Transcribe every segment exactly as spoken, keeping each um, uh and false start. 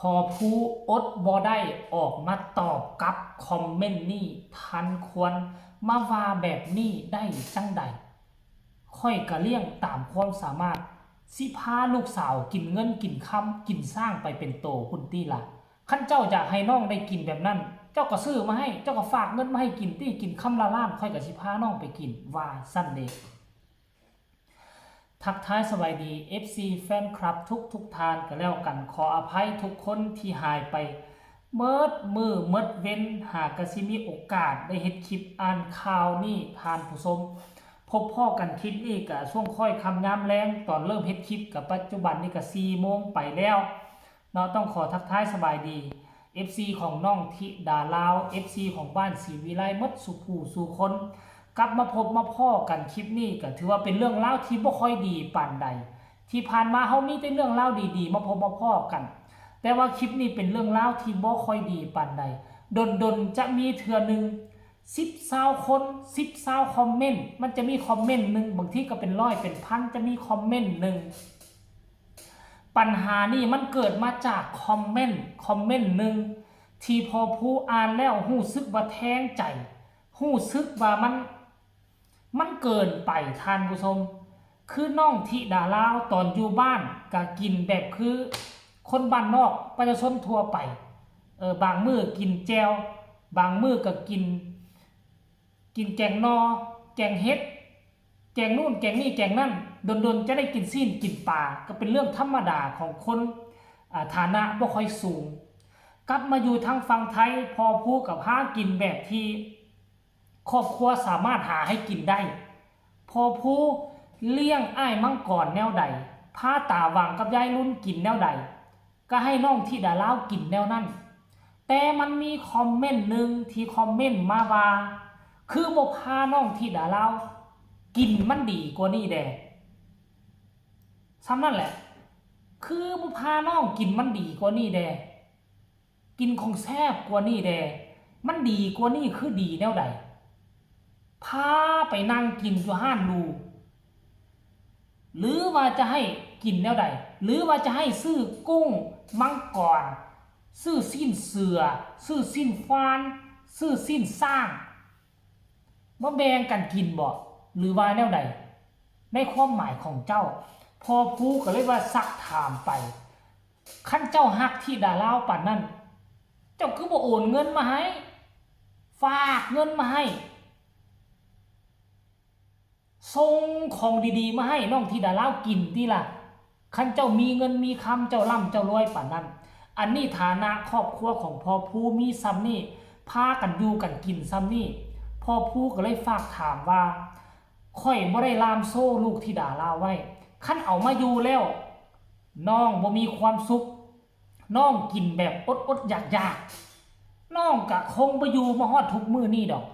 พอผู้อดบ่ได้ออกมาตอบกับคอมเมนต์นี้ทันควร มาว่าแบบนี้ได้จั่งใด ข้อยกะเลี้ยงตามความสามารถ สิพาลูกสาวกินเงินกินคำกินซ่างไปเป็นโตพุ้นติล่ะ คันเจ้าอยากให้น้องได้กินแบบนั้น เจ้าก็ซื้อมาให้ เจ้าก็ฝากเงินมาให้กินติ กินคำละล้าน ข้อยก็สิพาน้องไปกิน ว่าซั่นเด้ ทักทายสบายดี เอฟซี แฟนคลับทุกทุกท่านก็แล้วกัน ขออภัยทุกคนที่หายไปเมิดมื้อเมิดเว็น หากกะสิมีโอกาสได้เฮ็ดคลิปอ่านข่าวนี่ท่านผู้ชม พบพ้อกันคลิปนี้กะช่วงค่อยค่ำยามแลง ตอนเริ่มเฮ็ดคลิปกับปัจจุบันนี่กะสี่โมงไปแล้ว เนาะ ต้องขอทักทายสบายดี เอฟซี ของน้องธิดาลาว เอฟซี ของบ้านศรีวิไลหมดสู่ผู้สู่คน กลับมาพบมาพ้อกันคลิปนี้ก็ถือว่าเป็นเรื่องราวที่บ่ค่อยดีปานใด ที่ผ่านมาเฮามีแต่เรื่องราวดีๆ มาพบมาพ้อกัน แต่ว่าคลิปนี้เป็นเรื่องราวที่บ่ค่อยดีปานใด ดนๆ จะมีเทื่อหนึ่ง สิบซาวคน สิบซาวคอมเมนต์ มันจะมีคอมเมนต์หนึ่ง บางทีก็เป็นร้อยเป็นพัน จะมีคอมเมนต์หนึ่ง ปัญหานี่มันเกิดมาจากคอมเมนต์คอมเมนต์หนึ่ง ที่พอผู้อ่านแล้วรู้สึกว่าแทงใจ รู้สึกว่ามัน มันเกินไปท่านผู้ชม คือน้องธิดาลาวตอนอยู่บ้านก็กินแบบคือคนบ้านนอกประชาชนทั่วไป เออ บางมื้อกินแจ่ว บางมื้อก็กิน กินแกงหน่อ แกงเห็ด แกงนู่นแกงนี่แกงนั่น ดนๆ จะได้กินซี้นกินปลา ก็เป็นเรื่องธรรมดาของคน อ่า ฐานะบ่ค่อยสูง กลับมาอยู่ทางฝั่งไทย พอผู้ก็พากินแบบที่ครอบครัวสามารถหาให้กินได้ พอผู้เลี้ยงอ้ายมังกรแนวใด พาตาหว่างกับยายลุ้นกินแนวใด ก็ให้น้องธิดาลาวกินแนวนั้น แต่มันมีคอมเมนต์หนึ่งที่คอมเมนต์มาว่า คือบ่พาน้องธิดาลาวกินมันดีกว่านี้แด่ ส่ำนั้นแหละ คือบ่พาน้องกินมันดีกว่านี้แด่ กินของแซ่บกว่านี้แด่ มันดีกว่านี้คือดีแนวใด พาไปนั่งกินอยู่ห้านหรู หรือว่าจะให้กินแนวใด หรือว่าจะให้ซื้อกุ้งมังกร ซื้อซี้นเสือ ซื้อซี้นฟาน ซื้อซี้นช้าง มาแบ่งกันกินบ่ หรือว่าแนวใด ในความหมายของเจ้า พอผู้ก็เลยว่าซักถามไป คันเจ้าฮักธิดาลาวปานนั้น เจ้าคือบ่โอนเงินมาให้ ฝากเงินมาให้ ส่งของดีๆ มาให้น้องธิดาลาวกินติล่ะ คันเจ้ามีเงินมีคำ เจ้าร่ำเจ้ารวยปานนั้น อันนี้ฐานะครอบครัวของพอผู้มีส่ำนี้ พากันอยู่กันกินส่ำนี้ พอผู้ก็เลยฝากถามว่า ข้อยบ่ได้ล่ามโซ่ลูกธิดาลาวไว้ คันเอามาอยู่แล้ว น้องบ่มีความสุข น้องกินแบบอดๆ อยากๆ น้องก็คงบ่อยู่มาฮอดทุกมื้อนี้ดอก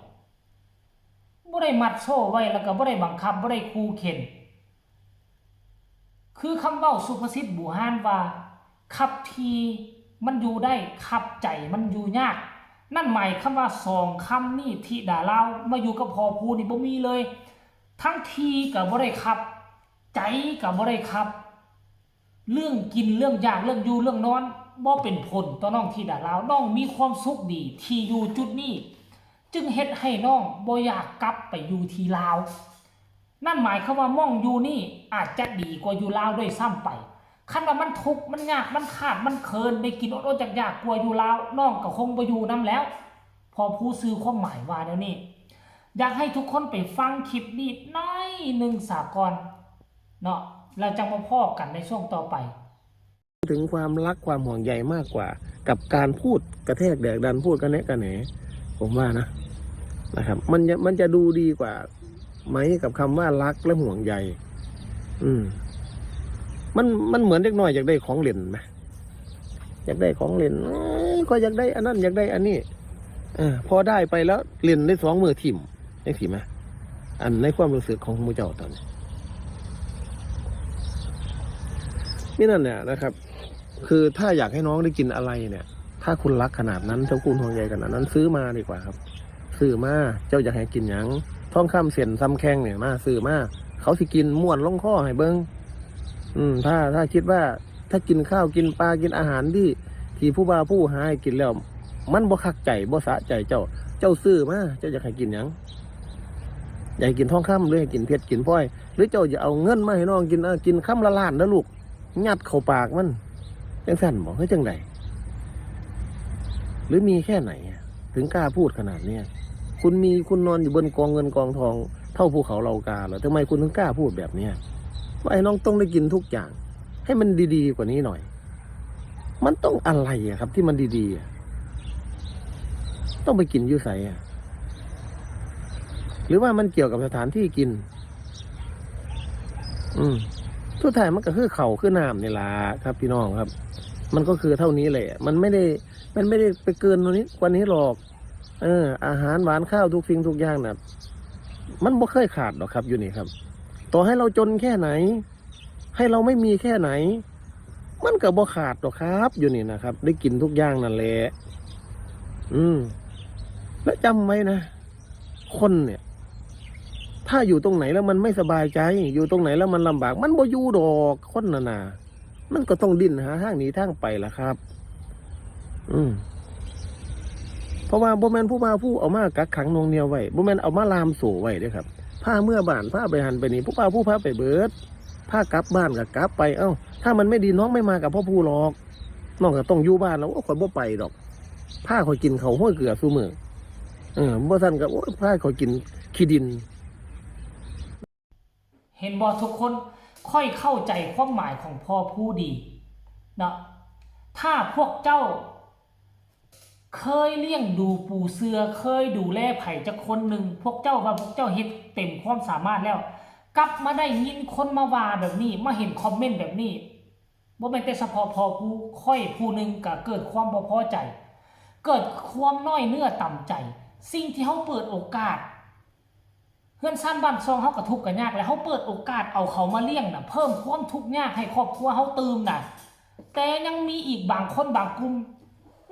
บ่ได้มัดโซ่ไว้ แล้วก็บ่ได้บังคับ บ่ได้ขู่เข็ญ คือคำเว้าสุภาษิตบูฮานว่า คับที่มันอยู่ได้ คับใจมันอยู่ยาก นั่นหมายความว่าสองคำนี้ธิดาลาวมาอยู่กับพอผู้นี่บ่มีเลย ทั้งที่ก็บ่ได้คับ ใจก็บ่ได้คับ เรื่องกิน เรื่องอยาก เรื่องอยู่ เรื่องนอน บ่เป็นผลต่อน้องธิดาลาว น้องมีความสุขดีที่อยู่จุดนี้ จึงเฮ็ดให้น้องบ่อยากกลับไปอยู่ที่ลาว นั่นหมายความว่าหม่องอยู่นี่อาจจะดีกว่าอยู่ลาวด้วยซ้ำไป คันว่ามันทุกข์ มันยาก มันขาด มันเขิน ได้กินอดๆ อยากๆ กว่าอยู่ลาว น้องก็คงบ่อยู่นำแล้ว พอผู้สื่อความหมายว่าแนวนี้ อยากให้ทุกคนไปฟังคลิปนี้หน่อยหนึ่งสาก่อน เนาะ แล้วจั่งมาพ้อกันในช่วงต่อไป ถึงความรักความห่วงใยมากกว่า กับการพูดกระแทกแดกดัน พูดกระแนะกระแหน ผมว่านะ นะครับ มันจะมันจะดูดีกว่าไหมกับคำว่ารักและห่วงใย อืม มันมันเหมือนเด็กน้อยอยากได้ของเล่นไหม อยากได้ของเล่น เอ้ย ก็อยากได้อันนั้น อยากได้อันนี้ เออ พอได้ไปแล้วเล่นได้สองมื้อถิ่ม จังซี้ไหม อันในความรู้สึกของหมู่เจ้าตอนนี้ นี่นั่นแหละนะครับ คือถ้าอยากให้น้องได้กินอะไรเนี่ย ถ้าคุณรักขนาดนั้น ถ้าคุณห่วงใยขนาดนั้น ซื้อมาดีกว่าครับ ซื้อมา เจ้าอยากให้กินหยัง ทองคำเส้นส่ำแข้งเนี่ย มาซื้อมา เขาสิกินม่วนลงคอให้เบิ่ง อืม ถ้าถ้าคิดว่า ถ้ากินข้าวกินปลากินอาหารที่ ที่ผู้บ่าวผู้หาให้กินแล้ว มันบ่คักใจ บ่สะใจเจ้า เจ้าซื้อมา เจ้าอยากให้กินหยัง อยากให้กินทองคำ หรือให้กินเพชรกินพลอย หรือเจ้าจะเอาเงินมาให้น้องกิน เออ กินคำละล้านนะลูก ยัดเข้าปากมัน จังซั่นบ่ คือจังใด หรือมีแค่ไหนอะ ถึงกล้าพูดขนาดเนี้ย คุณมี คุณนอนอยู่บนกองเงินกองทอง เท่าภูเขาเหล่ากาเหรอ ทำไมคุณถึงกล้าพูดแบบเนี้ย ว่าให้น้องต้องได้กินทุกอย่าง ให้มันดีๆกว่านี้หน่อย มันต้องอะไรอะครับ ที่มันดีๆอะ ต้องไปกินอยู่ไสอะ หรือว่ามันเกี่ยวกับสถานที่กิน อืม สุดท้ายมันก็คือข้าวคือน้ำนี่ล่ะครับ พี่น้องครับ มันก็คือเท่านี้แหละ มันไม่ได้ มันไม่ได้ไปเกินกว่านี้ กว่านี้หรอก เออ อาหารหวานข้าวทุกสิ่งทุกอย่างน่ะ มันบ่เคยขาดหรอกครับ อยู่นี่ครับ ต่อให้เราจนแค่ไหน ให้เราไม่มีแค่ไหน มันก็บ่ขาดหรอกครับ อยู่นี่นะครับ ได้กินทุกอย่างนั่นแหละ อืม และจำไว้นะ คนเนี่ย ถ้าอยู่ตรงไหนแล้วมันไม่สบายใจ อยู่ตรงไหนแล้วมันลำบาก มันบ่อยู่ดอก คนน่ะนะ มันก็ต้องดิ้นหาทางหนีทางไปล่ะครับ อืม เพราะว่าบ่แม่นผู้บ่าวผู้เอามากักขังหน่วงเหนี่ยวไว้ บ่แม่นเอามาล่ามโซ่ไว้เด้อครับ พาเมือบ้าน พาไปหั้นไปนี่ ผู้บ่าวผู้พาไปเบิด พากลับบ้านก็กลับไป เอ้า ถ้ามันไม่ดีน้องไม่มากับพ่อผู้หรอก น้องก็ต้องอยู่บ้านแล้ว โอ้ ข้อยบ่ไปดอก พาข้อยกินข้าวห้วยเกลือซุมื้อ เออ บ่ซั้นก็ โอ้ย พาข้อยกินขี้ดิน เห็นบ่ทุกคน ข้อยเข้าใจความหมายของพ่อผู้ดีเนาะ ถ้าพวกเจ้า เคยเลี้ยงดูปูเสือ เคยดูแลไผจักคนหนึ่ง พวกเจ้าว่าพวกเจ้าเฮ็ดเต็มความสามารถแล้ว กลับมาได้ยินคนมาว่าแบบนี้ มาเห็นคอมเมนต์แบบนี้ บ่แม่นแต่เฉพาะพ่อผู้ ข้อยผู้หนึ่งก็เกิดความบ่พอใจ เกิดความน้อยเนื้อต่ำใจ สิ่งที่เฮาเปิดโอกาส เฮือนซานบ้านซองเฮาก็ทุกข์ก็ยาก แล้วเฮาเปิดโอกาสเอาเขามาเลี้ยงน่ะ เพิ่มความทุกข์ยากให้ครอบครัวเฮาตื่มน่ะ แต่ยังมีอีกบางคนบางกลุ่ม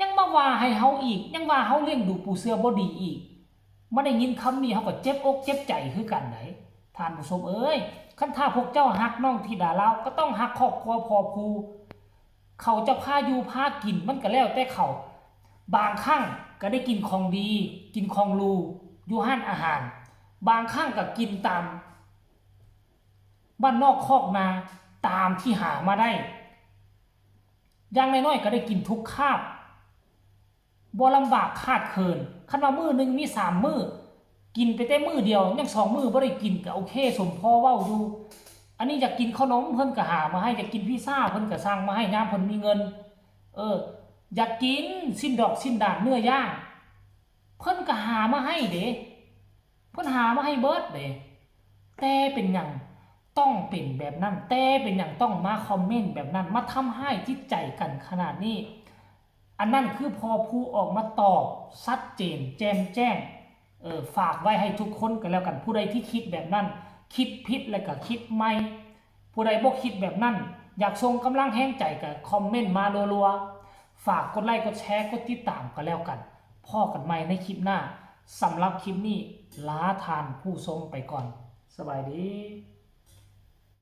ยังมาว่าให้เฮาอีก ยังว่าเฮาเลี้ยงดูปูเสือบ่ดีอีก มาได้ยินคำนี้เฮาก็เจ็บอกเจ็บใจคือกันได๋ ท่านผู้ชมเอ้ย คันถ้าพวกเจ้าฮักน้องธิดาลาว ก็ต้องฮักครอบครัวพ่อผู้ เขาจะพาอยู่พากินมันก็แล้วแต่เขา บางครั้งก็ได้กินของดี กินของหรู อยู่ร้านอาหาร บางครั้งก็กินตาม บ้านนอกคอกนา ตามที่หามาได้ อย่างน้อยๆก็ได้กินทุกคาบ บ่ลำบากขาดเขิน คันว่ามื้อหนึ่งมีสามมื้อ กินไปแต่มื้อเดียว ยังสองมื้อบ่ได้กินก็โอเค สมพอเว้าอยู่ อันนี้อยากกินขนมเพิ่นก็หามาให้ อยากกินพิซซ่าเพิ่นก็สั่งมาให้ยามเพิ่นมีเงิน เออ อยากกินสิ้นดอกสิ้นด่างเนื้อย่าง เพิ่นก็หามาให้เด้ เพิ่นหามาให้เบิดเด้ แต่เป็นหยังต้องเป็นแบบนั้น แต่เป็นหยังต้องมาคอมเมนต์แบบนั้น มาทำร้ายจิตใจกันขนาดนี้ อันนั้นคือพ่อผู้ออกมาตอบชัดเจนแจ่มแจ้ง เออ ฝากไว้ให้ทุกคนก็แล้วกัน ผู้ใดที่คิดแบบนั้น คิดผิดแล้วก็คิดใหม่ ผู้ใดบ่คิดแบบนั้น อยากส่งกำลังแฮงใจก็คอมเมนต์มารัวๆ ฝากกดไลค์กดแชร์กดติดตามก็แล้วกัน พ้อกันใหม่ในคลิปหน้า สำหรับคลิปนี้ลาท่านผู้ชมไปก่อน สบายดี